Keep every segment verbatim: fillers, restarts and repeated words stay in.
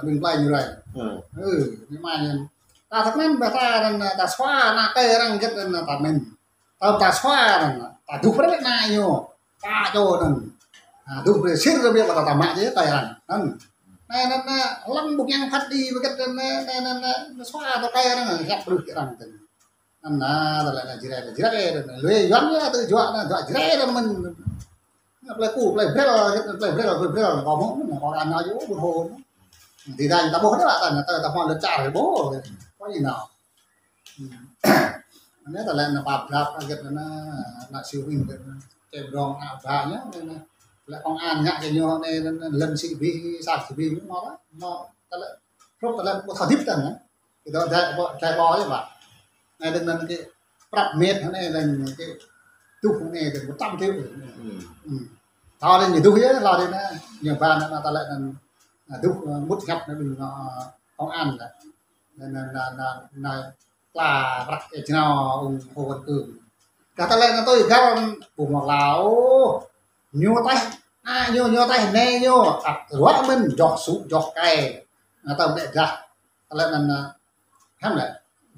Ƀing plei ñu rai. Ơ, ñu mă ñu. Ta thâo krăn ƀĕ ta anŭn, ta sua ană kơ arăng hơget anŭn ta mĭn. Ta, ta sua anŭn, ta duh brơi ană ñu. Ta čô anŭn. Duh brơi sĭt rơbia ƀă ta mă jĕ kơ arăng. Anŭn. Anai, anai, anai, lăng ƀu kiăng phat đĭ ƀơi hơget anŭn, anai, anai, anai, sua ta kơ arăng, hăp brơi kơ arăng tơ. Anŭn, anai, ta lĕ anai Jrai, Jrai, anai, lui Yuan yơh, tơ juă, anai, juă Jrai, anai, mơ̆n. Plei ku, plei brel, plei brel, plei brel, kâo mơ̆n, kâo anai yơh, ƀu thâo. Tơdah ta ƀuh đôč, ta, ta, ta hmâo lŏn čar ƀôh. Kâo ñu nao. Anai ta lĕ anai pap drap hơget anŭn, ană Siu Ing anŭn, čem rong ană ba ñu, anai, anai. Lĕ công an ngă kơ ñu anai, anai, anai, lŏn sĭ abih, sa sĭ abih, mơ̆, mơ̆, ta lĕ, hrup ta lĕ, ƀu thâo hơdip ta anai. Kơ dŏ dai, ƀu, dai ƀô̆ yơh ƀă. Anai, anai, anai, kơ prăp met anai, anai, kơ duh anai, anai, ƀu tăm tui. Hm. Hm. Thâo anai ñu duh yơh, thâo anai, anai, ñu ba anai, anai, ta lĕ anai, anai, duh, ơ, mŭt hăp anai, ƀing, ơ, công an lĕ. Anai, anai, anai, anai, anai, pla prăk ơ jrao ung Hồ Văn Cương. Kah ta lĕ anŭn tui găl ƀu hmâo klao. Ñu taih, ană ñu, ñu taih, anai ñu, ăt ruă mơ̆n, joh sŭ, joh kai. Anŭn ta ƀĕ dah. Ta lĕ anŭn, anŭn, hăm lĕ.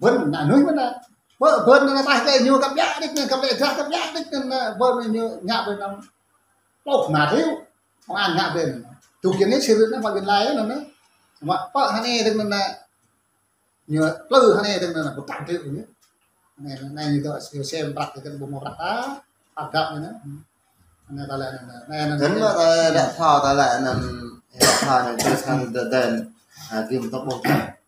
Bơ̆n, anŭn nuih mơ̆n anŭn. Bơ, bơ̆n anŭn taih kơ ñu kăp biă đĭč anŭn, kăp lĕ dah, kăp biă đĭč anŭn, bơ̆n ñu ngă ƀơi anŭn. Pluh rơma triệu. Công an ngă ƀơi anŭn. Tŭ kiăng anai sĭt anŭn, pă ƀing laĭ anŭn. Mă pă hơnai đĭ anŭn. Ñu plư hơnai tơ̆ng anŭn, ƀu tăm tui ñu. Anai, anai ñu tơ, ñu sem prăk tơ̆ng ƀu hmâo prăk ta, prăk găp ñu anŭn. Anai ta lĕ anŭn, anai, anai, anai. Tơ̆ng anŭn ta lĕ thâo, ta lĕ anŭn, ta lĕ anŭn, tơl sang tơ dơ̆n, a, gim tơ̆ ƀôh.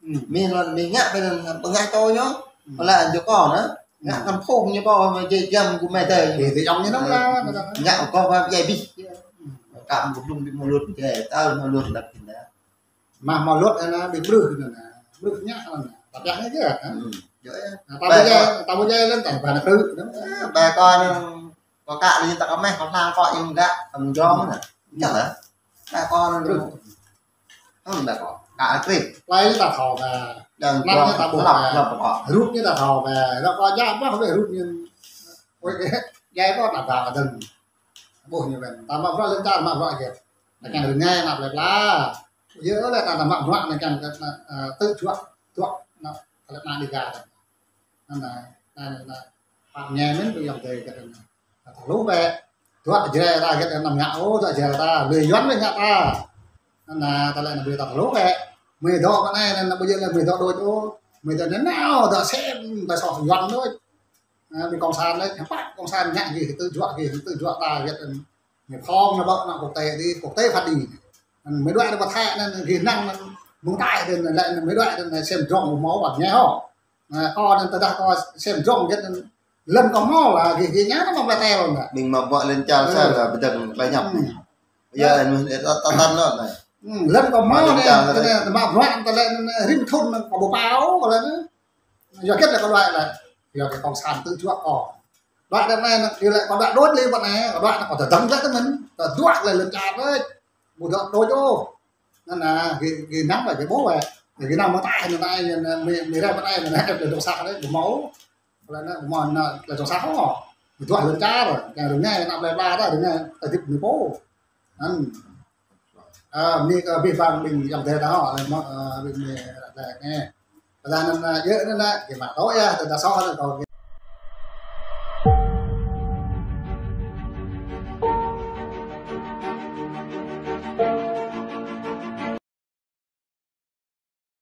Hm. Mĭn lŏn, mĭn ngă ƀơi anŭn, ƀu ngă čô ñu. Hm. Lĕ anŭn čô kâo anŭn. Ngă anŭn phung ñu kâo, mă jai giăm kơ mơi tơi. Jai tơ yŏng ñu anŭn lă, anŭn. Ngă kâo mă jai abih. Hm. Kăm kơ blung ƀing mơlŭt jai, tơl mơlŭt lăp kơ anŭn. Mă mơlŭt anŭn, ƀing brưh anŭn, brưh ngă anŭn. Tơbiă anŭn yơh, hă? Hm, yơh, yơh. Anŭn, ta ƀu jai, ta ƀu jai lĕ, ta ƀu anŭn krư̆, anŭn. Ơ, ƀai kâo anŭn, kâo kă lĕ ta kơ meh, kâo hlang kâo yơh gak, tơm jong anŭn. Yơh lĕ. Ƀai kâo anŭn. Brưh. Anŭn ƀai kâo. Kă krip. Plei ta thâo kơ. Đang anŭn jong ta ƀuh lăp, kơ. Lăp kâo. Rup ñu ta thâo kơ. Rup kâo jăk ƀuh, rup ñu. Ôi, jai kâo ta ƀă dơ̆ng. Ƀuh ñu ƀĕn. Ta mă bruă lŏn čar, mă bruă hơget. Ta kiăng rơngai ană plei pla. Yơh lĕ ta, ta mă bruă anai kiăng kơ, ơ, tơ juă, juă, anŭn, kơ lĕ ană Dega ta. Anŭn, anŭn, anŭn, anŭn. Pap ñe mơ̆n ƀu yŏng tơi kơ anŭn. Ta thâo hluh bĕ. Juă Jrai ta hơget anŭn ngă ôh, juă Jrai ta. Lui Yuan lui ngă ta. Anŭn, ta lĕ anŭn ƀu ta thâo hluh bĕ. Mơi dŏ pơ anai, anŭn ƀu djơ̆ lĕ mơi dŏ đôč ôh. Mơi dŏ anŭn nao, dŏ sem, ta soh Yuan đôč. Ơ, ƀing cộng sản anai, hiư̆m pă cộng sản ngă gih, tơ juă gih, tơ juă ta, hơget anŭn. Ñu phŏng ñu ƀă anŭn quốc tế đĭ, quốc tế phat đĭ. Anŭn mơi đuaĭ anŭn pơ Thái anŭn, gih năng anŭn, mơ̆ng Thái anŭn, lĕ anŭn mơi đuaĭ anŭn, sem drŏng ƀu hmâo ƀă ñu hŏ. Anŭn, kâo anŭn tơdah kâo sem drŏng hơget anŭn, lŏn kâo hmâo lă, gih, gih ngă anŭn mă plei tel anŭn. Ƀing mă ƀuă lŏn čar sa lă, ƀu dơ̆ng klei ñăp. Hm. Yơh, anŭn, ta, ta, ta, anŭn, anŭn. Hm, lŏn kâo hmâo anai, anŭn, anŭn, mă bruă anŭn, ta lĕ anŭn, rĭm thŭn anŭn, kâo ƀu pao, kâo lĕ anŭn. Yua hơget lĕ kâo đuaĭ lĕ. Yua kơ cộng sản tơ juă kâo. Đuaĭ đơ̆ng anai, yua lĕ kâo đuaĭ đôč lĕ ƀă anai, kâo đuaĭ anŭn kâo tơdơ̆ng lĕ tơ mơ̆n, tơ juă lĕ lŏn čar lĕ. Ƀu dŏ đôč ôh. Anŭn, anŭn, gih, gih năng lĕ, gih ƀuh lĕ. Gih năng mơ̆ng Thái anŭn anai, anŭn, mơi, mơi rai ƀă anai, anŭn, anŭn, plei dŏ sah lĕ, ƀu hmâo. Kâo lĕ anŭn, ƀu hmâo anŭn, plei dŏ sah ôh. Gih dŏ lŏn čar, kiăng rơngai ană plei pla ta, rơngai ta hơdip mơi pô. Anŭn. Ơ, mơi kơ abih bang ƀing ayŏng adơi ta hŏ, lĕ mơ̆, ơ, ƀing mơi ră lĕ anai. Tơdah anŭn, ơ, yơh anŭn, anŭn, gih mă tŏ yơh, tơdah soh anŭn kâo